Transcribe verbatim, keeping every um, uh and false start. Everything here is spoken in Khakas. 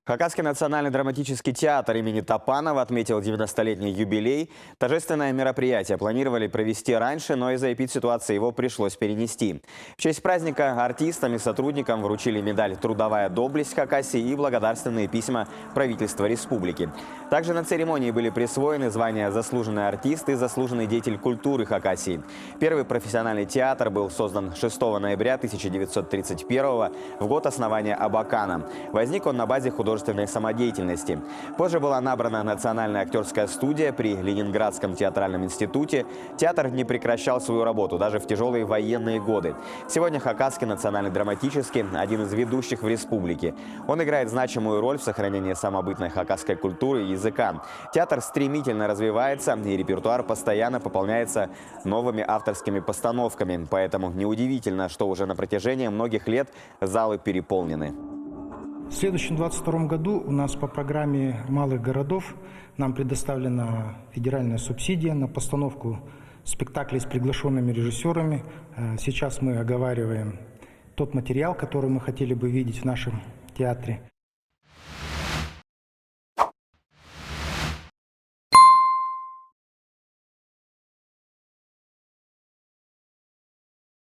Хакасский национальный драматический театр имени Топанова отметил девяностолетний юбилей. Торжественное мероприятие планировали провести раньше, но из-за эпидситуации его пришлось перенести. В честь праздника артистам и сотрудникам вручили медаль «Трудовая доблесть Хакасии» и благодарственные письма правительства республики. Также на церемонии были присвоены звания «Заслуженный артист» и «Заслуженный деятель культуры Хакасии». Первый профессиональный театр был создан шестого ноября тысяча девятьсот тридцать первого, в год основания Абакана. Возник он на базе художественной самодеятельности. Позже была набрана Национальная актёрская студия при Ленинградском театральном институте. Театр не прекращал свою работу даже в тяжёлые военные годы. Сегодня Хакасский национальный драматический — один из ведущих в республике. Он играет значимую роль в сохранении самобытной хакасской культуры и языка. Театр стремительно развивается, и репертуар постоянно пополняется новыми авторскими постановками. Поэтому неудивительно, что уже на протяжении многих лет залы переполнены. В следующем двадцать втором году у нас по программе малых городов нам предоставлена федеральная субсидия на постановку спектаклей с приглашёнными режиссёрами. Э, сейчас мы оговариваем тот материал, который мы хотели бы видеть в нашем театре.